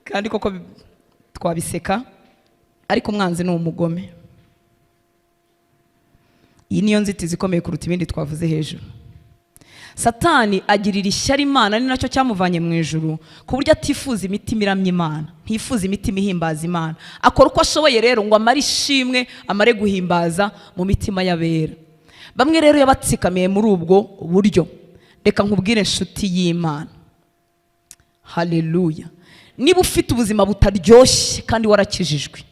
kandi koko twabiseka, ariko umwanzi ni umugome. Iyi niyo nzitizi ikomeye kuruta ibindi twavuze hejuru. Satani agirira ishyari Imana, ni nacyo cyamuvanye mu ijuru, ku buryo atifuza imitima iramya Imana, ntifuza imitima ihimbaza Imana. Akora uko ashoboye rero ngo amare ishimwe, amare guhimbaza mu mitima y'abera. Bamwe rero yabatsikamiye muri ubwo buryo. Reka nkubwire inshuti y'Imana, haleluya, niba ufite ubuzima butaryoshye kandi warakijijwe,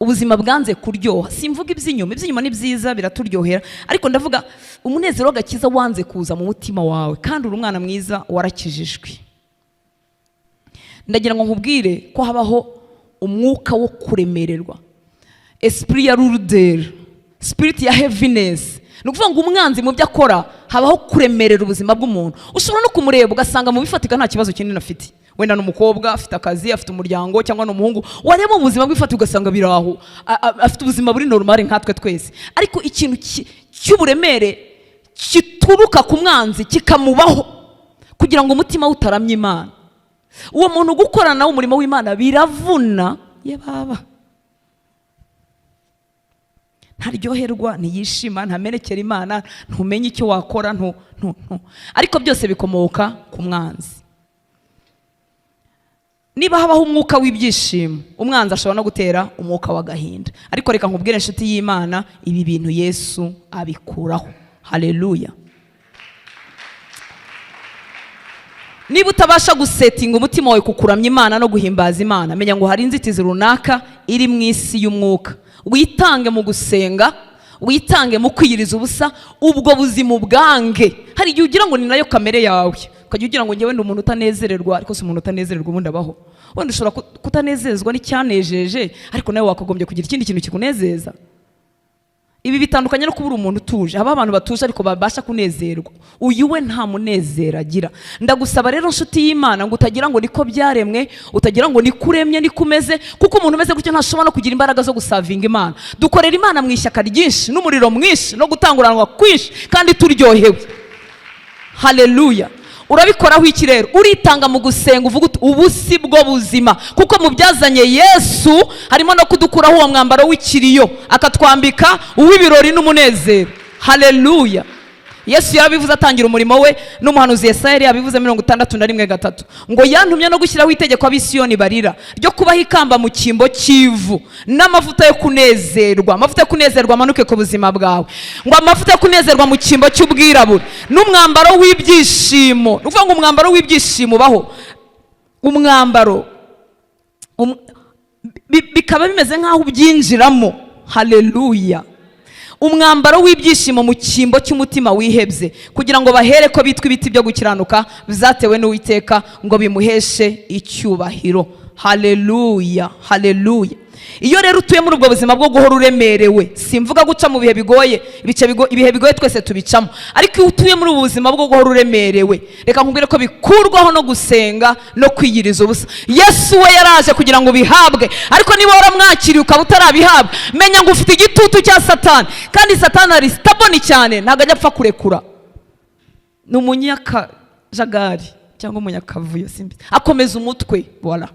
ubuzima bwanze kuryoha, simvuga iby'inyuma, iby'inyuma ni byiza biraturyohera, ariko ndavuga umunezero w'agakiza wanze kuza mu mutima wawe kandi uri umwana mwiza warakijijwe, ndagira ngo nkubwire ko habaho umwuka wo kuremererwa, esprit ya lourdeur, spirit ya heaviness. Ni ukuvuga ngo umwanzi mu byo akora habaho kuremerera ubuzima bw'umuntu. Ushobora no kumureba ugasanga mu bifatika nta kibazo kinini afite, wenda ni umukobwa afite akazi, afite umuryango, cyangwa ni umuhungu, wareba ubuzima bw'ifatika ugasanga biraho, afite ubuzima buri normal nkatwe twese, ariko ikintu cy'uburemere gituruka ku mwanzi kikamubaho kugira ngo umutima we utaramye Imana. Uwo muntu gukorana nawe umurimo w'Imana biravuna, ye baba ntaryoherwa, ntiyishima, ntamenekera Imana, ntumenye icyo wakora, ntu ntu ntu, ariko byose bikomoka ku mwanzi. Niba habaho umwuka w'ibyishimo, umwanzi ashobora no gutera umwuka w'agahinda. Ariko reka nkubwire inshuti y'Imana, ibi bintu Yesu abikuraho. Haleluya. Niba utabasha gusetinga umutima wawe kukuramya Imana no guhimbaza Imana, menya ngo hari inzitizi runaka iri mu isi y'umwuka. Witange mu gusenga, witange mu kwiyiriza ubusa, ubwo buzima ubwange. Hari igihe ugira ngo ni nayo kamere yawe, ukajya ugira ngo njyewe ndi umuntu utanezererwa, ariko si umuntu utanezererwa ubundi abaho. Wenda ushobora kutanezezwa n'icyanejeje, ariko nawe wakagombye kugira ikindi kintu kikunezeza. Ibi bitandukanye no kubura umuntu utuje. Haba abantu batuje ariko babasha kunezerwa, uyu we nta munezero agira. Ndagusaba rero nshuti y'Imana ngo utagira ngo niko byaremwe, utagira ngo niko uremye, niko umeze, kuko umuntu umeze gutyo ntashobora no kugira imbaraga zo gusavinga Imana. Dukorera Imana mu ishyaka ryinshi n'umuriro mwinshi no gutanguranwa kwinshi kandi turyohewe. Haleluya. Urabikoraho iki rero? Uritanga mu gusenga, uvuga uti ubu si bwo buzima, kuko mu byazanye Yesu harimo no kudukuraho uwo mwambaro w'ikiriyo akatwambika uw'ibirori n'umunezero. Haleluya. Yesu yarabivuze atangira umurimo we, n'umuhanuzi Yesaya yari yabivuze 61:3 ngo yantumye no gushyiraho itegeko ab'Isiyoni barira ryo kubaha ikamba mu cyimbo cy'ivu n'amavuta yo kunezerwa. Amavuta yo kunezerwa amanuke ku buzima bwawe, ngo amavuta yo kunezerwa mu cyimbo cy'ubwirabure n'umwambaro w'ibyishimo. Ni ukuvuga ngo umwambaro w'ibyishimo ubaho, umwambaro bikaba bimeze nk'aho ubyinjiramo. Haleluya. Umwambaro w'ibyishimo mu cyimbo cy'umutima wihebye, kugira ngo bahere ko bitwa ibiti byo gukiranuka bizatewe n'Uwiteka ngo bimuheshe icyubahiro. Haleluya, haleluya. Iyo rero utuye muri ubwo buzima bwo guhora uremerewe, simvuga guca mu bihe bigoye, ibihe bigoye twese tubicamo, ariko iyo utuye muri ubu buzima bwo guhora uremerewe, reka nkubwire ko bikurwaho no gusenga no kwiyiriza ubusa. Yesu we yaraje kugira ngo bihabwe, ariko niba waramwakiriye ukaba utarabihabwa, menya ngo ufite igitutu cya Satani, kandi Satani ari stubborn cyane, ntabwo ajya apfa kurekura. Ni umunyakajagari cyangwa umunyakavuyo, simbi, akomeza umutwe. Voilà,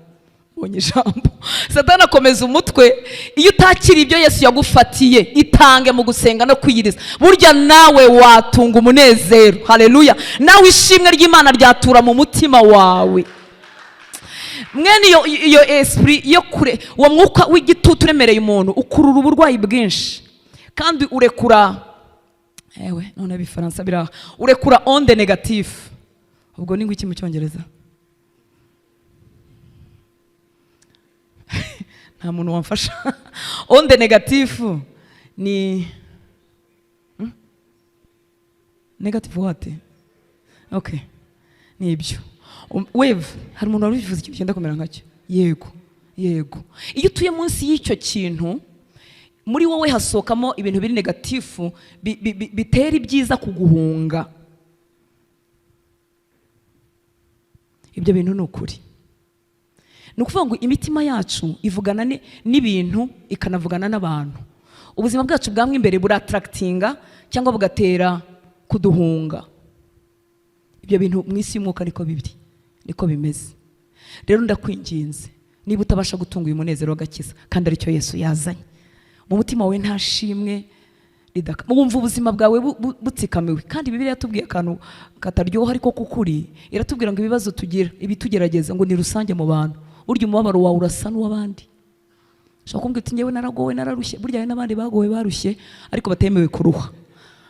ubonye ijambo. Satani akomeza umutwe. Iyo utakira ibyo Yesu yagufatiye, itange mu gusenga no kwiyiriza, burya nawe watunga umunezero. Haleluya. Nawe ishimwe ry'Imana ryatura mu mutima wawe. Mwene iyo esprit yo kure, uwo mwuka w'igitutu uremereye umuntu ukurura uburwayi bwinshi, kandi urekura, ewe none ibifaransa biraha, urekura onde négatif. Ubwo ni ngwiki mu cyongereza? Nta muntu wamfasha. Onde négatif ni negative what? Okay, ni ibyo. Wave, hari umuntu wari ubivuze ikintu cyenda kumera nkacyo. Yego, yego. Iyo utuye munsi y'icyo kintu, muri wowe hasohokamo ibintu biri negatifu bitera ibyiza kuguhunga. Ibyo bintu ni ukuri. Ni ukuvuga ngo imitima yacu ivugana n'ibintu, ikanavugana n'abantu. Ubuzima bwacu bwamwe imbere burattractinga cyangwa bugatera kuduhunga. Ibyo bintu mu isi y'umwuka niko bibiri, niko bimeze. Rero ndakwinginze, niba utabasha gutunga uyu munezero w'agakiza kandi aricyo Yesu yazanye, mu mutima wawe nta shimwe Wumva ubuzima bwawe butsikamiwe. Kandi Bibiliya yatubwiye akantu kataryoha ariko kukuri, iratubwira ngo ibibazo tugira, ibitugerageza ngo ni rusange mu bantu. Burya umubabaro wawe urasa n'uw'abandi. Ushobora kumbwira uti njyewe naragowe nararushye, burya hari n'abandi bagowe barushye ariko batemewe kuruha.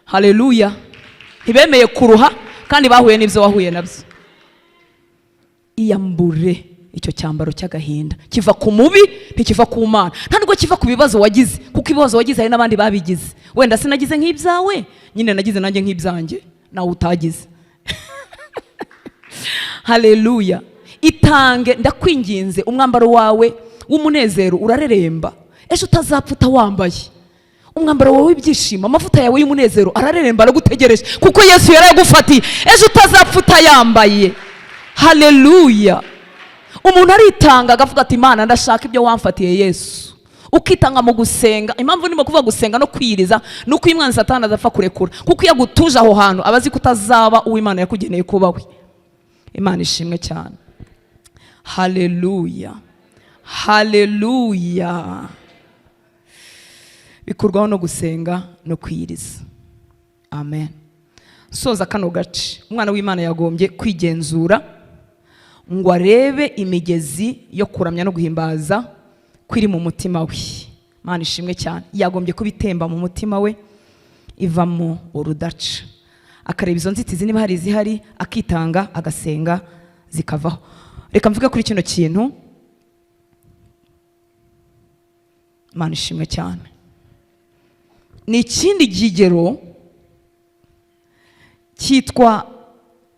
Haleluya! Ntibemeye kuruha kandi bahuye n'ibyo wahuye nabyo. Iyambure icyo cyambaro cy'agahinda, kiva ku mubi, ntikiva ku Mana, nta nubwo kiva ku bibazo wagize, kuko ibibazo wagize hari n'abandi babigize. Wenda sinagize nk'ibyawe, nyine nagize nanjye nk'ibyanjye, nawe utagize. Haleluya! Itange, ndakwinginze, umwambaro wawe w'umunezero urareremba, ejo utazapfa utawambaye. Umwambaro wawe w'ibyishimo, amavuta yawe y'umunezero arareremba, aragutegereje, kuko Yesu yarayagufatiye, ejo utazapfa utayambaye. Haleluya! Umuntu aritanga agavuga ati Imana ndashaka ibyo wamfatiye Yesu. Ukitanga mu gusenga. Impamvu ndimo kuvuga gusenga no kwiyiriza ni uko umwanzi Satani adapfa kurekura, kuko iyo agutuje aho hantu aba azi ko utazaba uwo Imana yakugeneye kuba we. Imana ishimwe cyane. Haleluya, haleluya. Bikurwaho no gusenga no kwiyiriza. Amen. Soza kano gace, umwana w'Imana yagombye kwigenzura ngo arebe imigezi yo kuramya no guhimbaza kwiri mu mutima we. Imana ishimwe cyane. Yagombye kubitemba mu mutima we ivamo urudaca, akareba izo nzitizi niba hari izihari, akitanga agasenga zikavaho. Reka mvuge kuri kino kintu. Imana ishimwe cyane. Ni ikindi kigero cyitwa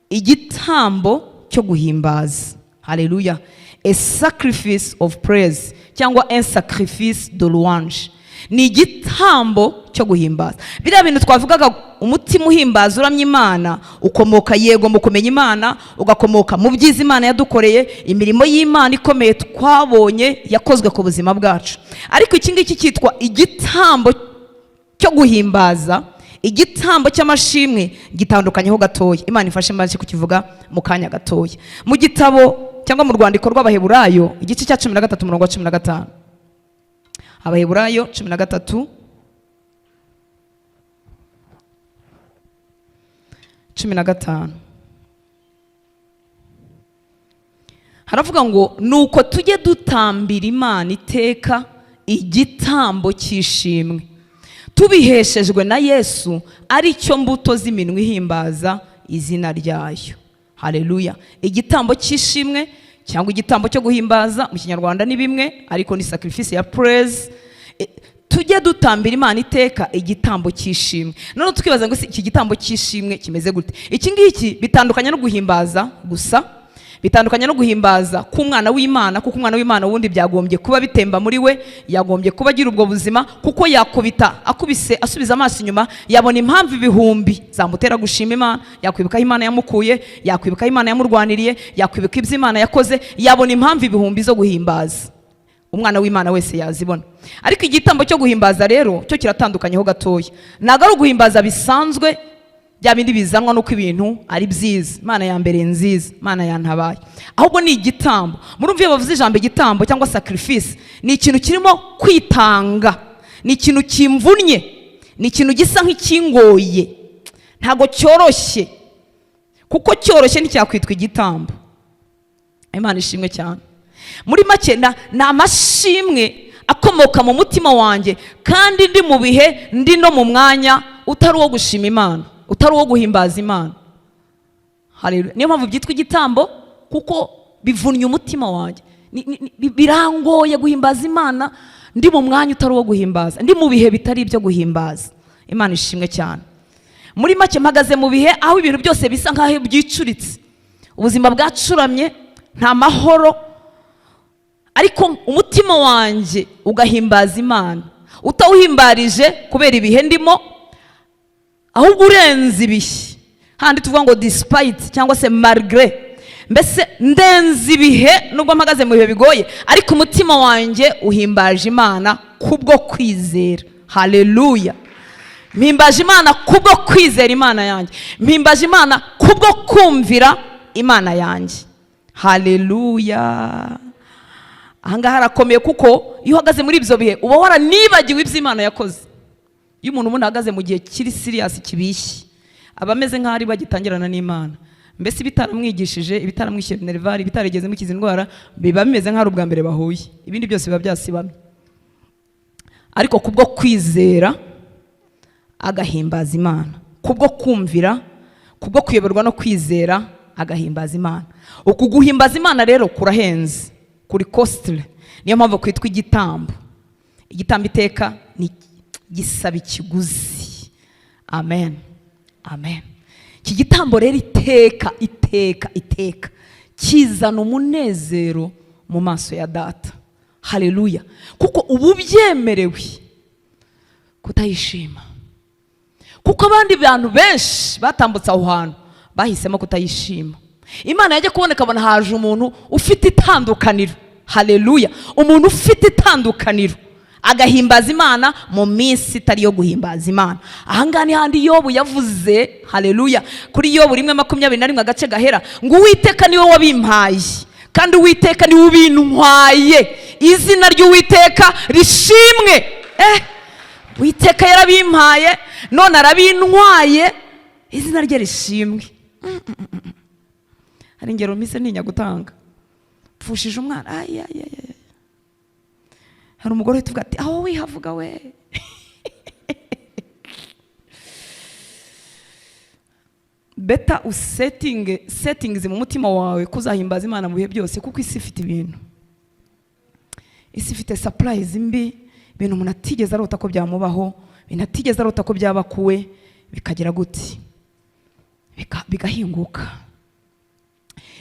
igitambo cyo guhimbaza. Haleluya. A sacrifice of praise cyangwa un sacrifice de louange. Ni igitambo cyo guhimbaza. Biriya bintu twavugaga, umutima uhimbaza uramya Imana, ukomoka yego mu kumenya Imana, ugakomoka mu byiza Imana yadukoreye, imirimo y'Imana ikomeye twabonye yakozwe ku buzima bwacu. Ariko iki ngiki cyitwa igitambo cyo guhimbaza, igitambo cy'amashimwe, gitandukanyeho gatoya. Imana ifashe mbaje kukivuga mu kanya gatoya. Mu gitabo cyangwa mu rwandiko rw'Abaheburayo igice cya 13 umurongo wa 15. Abaheburayo 13 15 haravuga ngo nuko tujye dutambira Imana iteka igitambo cy'ishimwe, tubiheshejwe na Yesu, ari cyo mbuto z'iminwa ihimbaza izina ryayo. Haleluya. Igitambo cy'ishimwe cyangwa igitambo cyo guhimbaza mu Kinyarwanda ni bimwe, ariko ni sacrifice ya praise. Tujye dutambira Imana iteka igitambo cy'ishimwe. None tukibaza ngo iki gitambo cy'ishimwe kimeze gute? Iki ngiki bitandukanye no guhimbaza gusa, bitandukanye no guhimbaza k'umwana w'Imana, kuko umwana w'Imana wundi byagombye kuba bitemba muri we, yagombye kuba agira ubwo buzima, kuko yakubita akubise asubiza amaso inyuma yabona impamvu ibihumbi zamutera gushima Imana, yakwibuka aho Imana yamukuye, yakwibuka aho Imana yamurwaniriye, yakwibuka ibyo Imana yakoze, yabona impamvu ibihumbi zo guhimbaza. Umwana w'Imana wese yazibona. Ariko igitambo cyo guhimbaza rero cyo kiratandukanyeho gatoya. Ntabwo ari uguhimbaza bisanzwe, bya bindi bizanwa nuko ibintu ari byiza, Imana ya mbere nziza, Imana yantabaye, ahubwo ni igitambo. Murumva iyo bavuze ijambo igitambo cyangwa sacrifice, ni ikintu kirimo kwitanga, ni ikintu kimvunnye, ni ikintu gisa nk'ikingoye, ntago cyoroshye, kuko cyoroshye nticyakwitwa igitambo. Imana ishimwe cyane. Muri make ni amashimwe akomoka mu mutima wanjye, kandi ndi mu bihe, ndi no mu mwanya utari uwo gushima Imana, utari uwo guhimbaza Imana. Haleluya. Niyo mpamvu byitwa igitambo, kuko bivunnye umutima wanjye. Birangoye guhimbaza Imana ndi mu mwanya utari uwo guhimbaza, ndi mu bihe bitari ibyo guhimbaza. Imana ishimwe cyane. Muri make mpagaze mu bihe aho ibintu byose bisa nkaho byicuritse, ubuzima bwacuramye, nta mahoro, ariko umutima wanjye ugahimbaza Imana. Utawuhimbarije kubera ibihe ndimo, ahubwo urenze ibihe. Handi tuvuga ngo despite cyangwa se malgré, mbese ndenze ibihe nubwo mpagaze mu bihe bigoye, ariko umutima wanjye uhimbaje Imana kubwo kwizera. Haleluya. Mpimbaje Imana kubwo kwizera Imana yanjye, mpimbaje Imana kubwo kumvira Imana yanjye. Haleluya. Ahangaha harakomeye, kuko iyo uhagaze muri ibyo bihe uba waranibagiwe ibyo Imana yakoze. Iyo umuntu ubona ahagaze mu gihe kiri serious kibishye, aba ameze nk'aho ari bagitangirana n'Imana. Mbese ibitaramwigishije, ibitaramwishyuye minerval, ibitarigeze mukiza indwara, biba bimeze nk'aho ari ubwa mbere bahuye. Ibindi byose biba byasibamye. Ariko kubwo kwizera agahimbaza Imana, kubwo kumvira, kubwo kuyoborwa no kwizera agahimbaza Imana. Uku guhimbaza Imana rero kurahenze, kuri costly. Niyo mpamvu kwitwa igitambo. Igitambo iteka ni gisaba ikiguzi. Amen, amen. Iki gitambo rero iteka iteka iteka kizana umunezero mu maso ya Data. Haleluya. Kuko ubu byemerewe kutayishima, kuko abandi bantu benshi batambutse aho hantu bahisemo kutayishima. Imana yajya kuboneka abona haje umuntu ufite itandukaniro. Haleluya. Umuntu ufite itandukaniro agahimbaza Imana mu minsi itari yo guhimbaza Imana. Ahangaha ni handi Yobu yavuze. Haleluya. Kuri Yobu 1:21 agace gahera ngo Uwiteka niwe wabimpaye kandi Uwiteka niwe ubintwaye, izina ry'Uwiteka rishimwe. Uwiteka yarabimpaye none arabintwaye, izina rye rishimwe. Hari ingero mise ntinya gutanga. Pfushije umwana, ay ay ay. Hari umugore utuvuga ati aho wihavuga we. Beta usetting settings mu mutima wawe kuzahimbaza Imana mu bihe byose, kuko isi ifite ibintu, isi ifite surprise mbi, ibintu umuntu atigeze arota ko byamubaho, ibintu atigeze arota ko byabakuwe, bikagira gute, bigahinguka.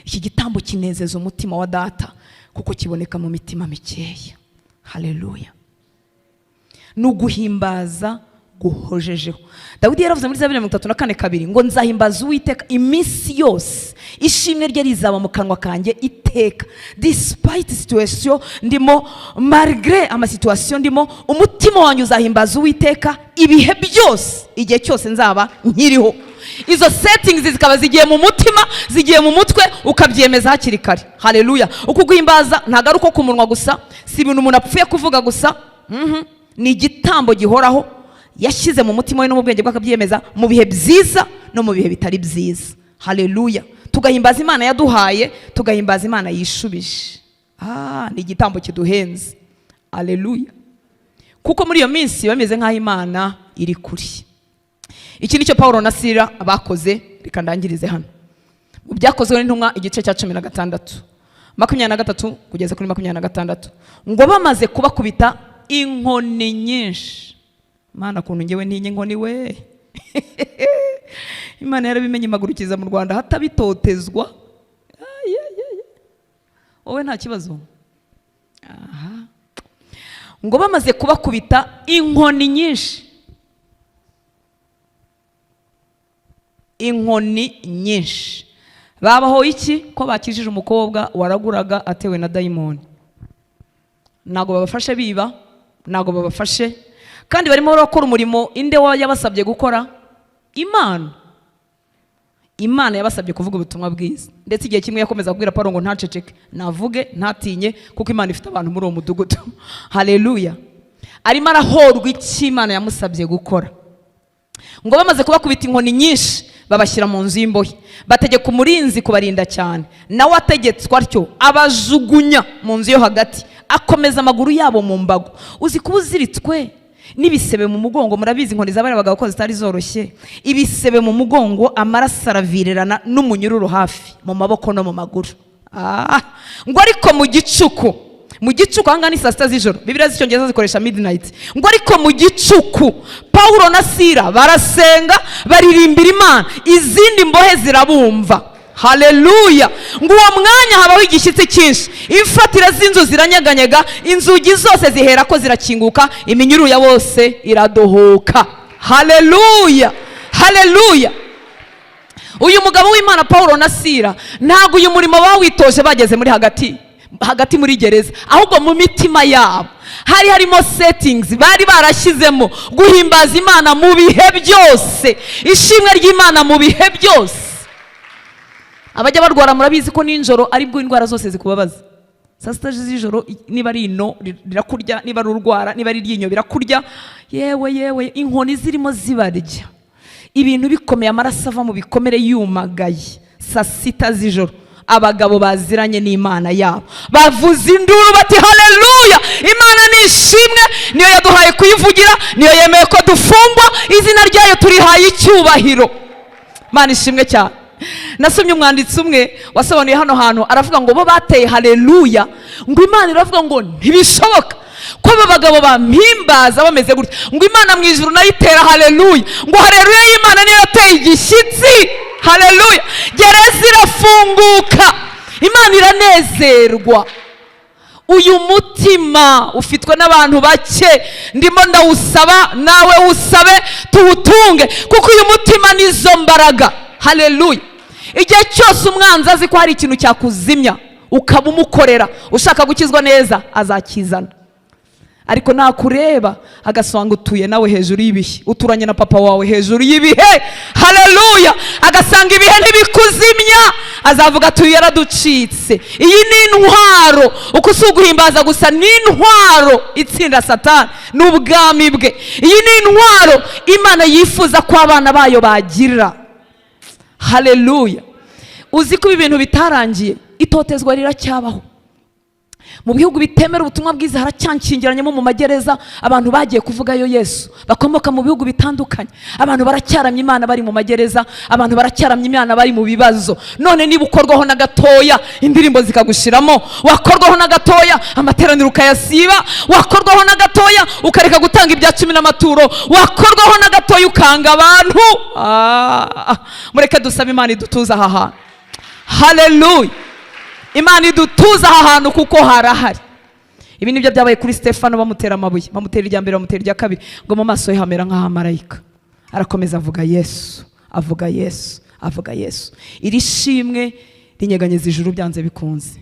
Iki gitambo kinezeza umutima wa Data kuko kiboneka mu mitima mikeya. Haleluya. Nuguhimbaza guhojejeho. Dawidi yaravuze muri Zaburi 34:2 ngo nzahimbaza Uwiteka iminsi yose, ishimwe rye rizaba mu kanwa kanjye iteka. Despite situation ndimo, malgré ama situation ndimo, umutima wanjye uzahimbaza Uwiteka ibihe byose, igihe cyose nzaba nkiriho. Izo settings zikaba zigiye mu mutima, zigiye mu mutwe, ukabyemeza hakiri kare. Haleluya. Uko guhimbaza ntago ari uko ku munwa gusa, si ibintu umuntu apfuye kuvuga gusa. Ni igitambo gihoraho yashyize mu mutima we no mu bwenge bwe, akabyemeza mu bihe byiza no mu bihe bitari byiza. Haleluya. Tugahimbaza Imana yaduhaye, tugahimbaza Imana yishubije. Ni igitambo kiduhenze. Haleluya. Kuko muri iyo minsi bameze nk'aho Imana iri kuri. Iki nicyo Paulo na Sila bakoze. Reka ndangirize hano mu Byakozwe n'Intumwa igice cya 16 23 kugeza kuri 26, ngo bamaze kubakubita inkoni nyinshi. Imana kuntu ngewe ntinye inkoni we. Imana yarabimenye impagurukiza mu Rwanda hatabitotezwa. Wowe nta kibazo. Aha. Ngo bamaze kubakubita inkoni nyinshi, inkoni nyinshi, babaho iki ko bakijije umukobwa waraguraga atewe na dayimoni. Ntago babafashe biba, ntago babafashe, kandi barimo barakora umurimo inde yabasabye gukora? Imana. Imana yabasabye kuvuga ubutumwa bwiza. Ndetse igihe kimwe yakomeza kubwira Paulo ngo ntaceceke, navuge, ntatinye, kuko Imana ifite abantu muri uwo mudugudu. Haleluya. Arimo arahorwa iki Imana yamusabye gukora. Ngo bamaze kubakubita inkoni nyinshi, babashyira mu nzu y'imbohe, bategeka umurinzi kubarinda cyane, nawe ategetswe atyo abajugunya mu nzu yo hagati, akomeza amaguru yabo mu mbago. Uzi kuba uziritswe n'ibisebe mu mugongo, murabizi inkoni z'abari abagabo ko zitari zoroshye, ibisebe mu mugongo, amaraso aravirirana n'umunyururu hafi mu maboko no mu maguru. Ngo ariko mu gicuku, mu gicuku aha ngaha ni saa sita z'ijoro, Bibiliya z'icyongereza zikoresha midnight. Ngo ariko mu gicuku Paulo na Sila barasenga, baririmbira Imana, izindi mbohe zirabumva. Haleluya. Ngo uwo mwanya habaho igishyitsi cyinshi, imfatira z'inzu ziranyeganyega, inzugi zose zihera ko zirakinguka, iminyururu ya bose iradohoka. Haleluya. Haleluya. Uyu mugabo w'Imana Paulo na Sila ntago uyu murimo bawitoje bageze muri hagati muri gereza, ahubwo mu mitima yabo hari harimo settings bari barashyizemo guhimbaza Imana mu bihe byose, ishimwe ry'Imana mu bihe byose. Abajya barwara murabizi ko nijoro aribwo indwara zose zikubabaza. Saa sita z'ijoro niba ari ino rirakurya, niba ari urwara, niba ari iryinyo birakurya. Yewe yewe, inkoni zirimo zibarya, ibintu bikomeye, amaraso ava mu bikomere yumagaye. Saa 6 z'ijoro abagabo baziranye n'Imana yabo bavuza induru bati haleluya, Imana ni ishimwe, niyo yaduhaye kuyivugira, niyo yemeye ko dufungwa, izina ryayo turihaye icyubahiro. Imana ishimwe cyane. Nasomye umwanditsi umwe wasobanuye hano hantu, aravuga ngo bo bateye haleluya, ngo Imana iravuga ngo ntibishoboka ko aba bagabo bampimbaza bameze gutya, ngo Imana mu ijuru nayo itera haleluya, ngo haleluya y'Imana niyo yateye igishyitsi. Haleluya, gereza irafunguka, Imana iranezerwa. Uyu mutima ufitwe n'abantu bake, ndimo ndawusaba nawe usabe tuwutunge, kuko uyu mutima nizo mbaraga. Haleluya. Igihe cyose umwanzi azi ko hari ikintu cyakuzimya ukaba umukorera, ushaka gukizwa neza azakizana, ariko nakureba agasanga utuye nawe hejuru y'ibihe, uturanye na papa wawe hejuru y'ibihe. Haleluya, agasanga ibihe ntibikuzimya, azavuga ati uyu yaraducitse. Iyi ni intwaro, uko si uguhimbaza gusa, ni intwaro itsinda Satani n'ubwami bwe. Iyi ni intwaro Imana yifuza ko abana bayo bagira. Haleluya. Uzi ko ibi bintu bitarangiye, itotezwa riracyabaho mu bihugu bitemera ubutumwa bwiza, haracyankingiranyemo mu magereza abantu bagiye kuvugayo Yesu, bakomoka mu bihugu bitandukanye. Abantu baracyaramye Imana bari mu magereza, abantu baracyaramye Imana bari mu bibazo. None niba ukorwaho na gatoya indirimbo zikagushiramo, wakorwaho na gatoya amateraniro ukayasiba, wakorwaho na gatoya ukareka gutanga ibya 10 n'amaturo, wakorwaho na gatoya ukanga abantu. Mureke dusabe Imana idutuza aha hantu. Haleluya, Imana idutuza aha hantu kuko harahari. Ibi nibyo byabaye kuri Stefano, bamutera amabuye, bamutera irya mbere, bamutera irya kabiri, ngo mu maso ye hamera nk'ahamarayika. Arakomeza avuga Yesu, avuga Yesu, avuga Yesu. Iri shimwe rinyeganyeza ijuru byanze bikunze.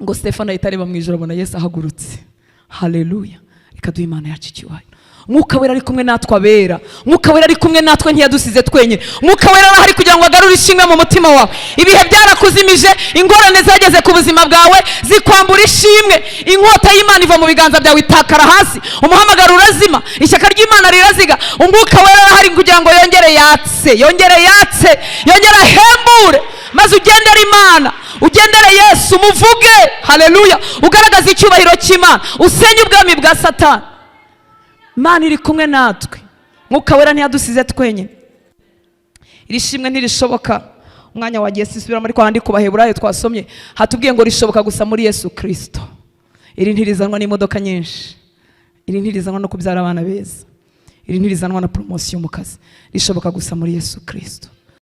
Ngo Stefano ahita areba mu ijuru abona Yesu ahagurutse. Haleluya, reka duhe Imana yacu icyubahiro. Mwuka Wera ari kumwe natwe abera, Mwuka Wera ari kumwe natwe, ntiyadusize twenyine. Mwuka Wera arahari kugira ngo agarure ishimwe mu mutima wawe. Ibihe byarakuzimije, ingorane zageze ku buzima bwawe zikwambura ishimwe, inkota y'Imana iva mu biganza byawe itakara hasi, umuhamagaro urazima, ishyaka ry'Imana riraziga. Umwuka Wera arahari kugira ngo yongere yatse, yongere yatse, yongere ahembure, maze ugendere Imana, ugendere Yesu, umuvuge. Haleluya, ugaragaze icyubahiro cy'Imana, usenye ubwami bwa Satani. Imana iri kumwe natwe, Mwuka Wera ntiyadusize twenyine. Iri shimwe ntirishoboka, umwanya wagiye sisubira muri kwandi ku Baheburayo twasomye, hatubwiye ngo rishoboka gusa muri Yesu Kristo. Iri ntirizanwa n'imodoka nyinshi, iri ntirizanwa no kubyara abana beza, iri ntirizanwa na promotion mu kazi, rishoboka gusa muri Yesu Kristo.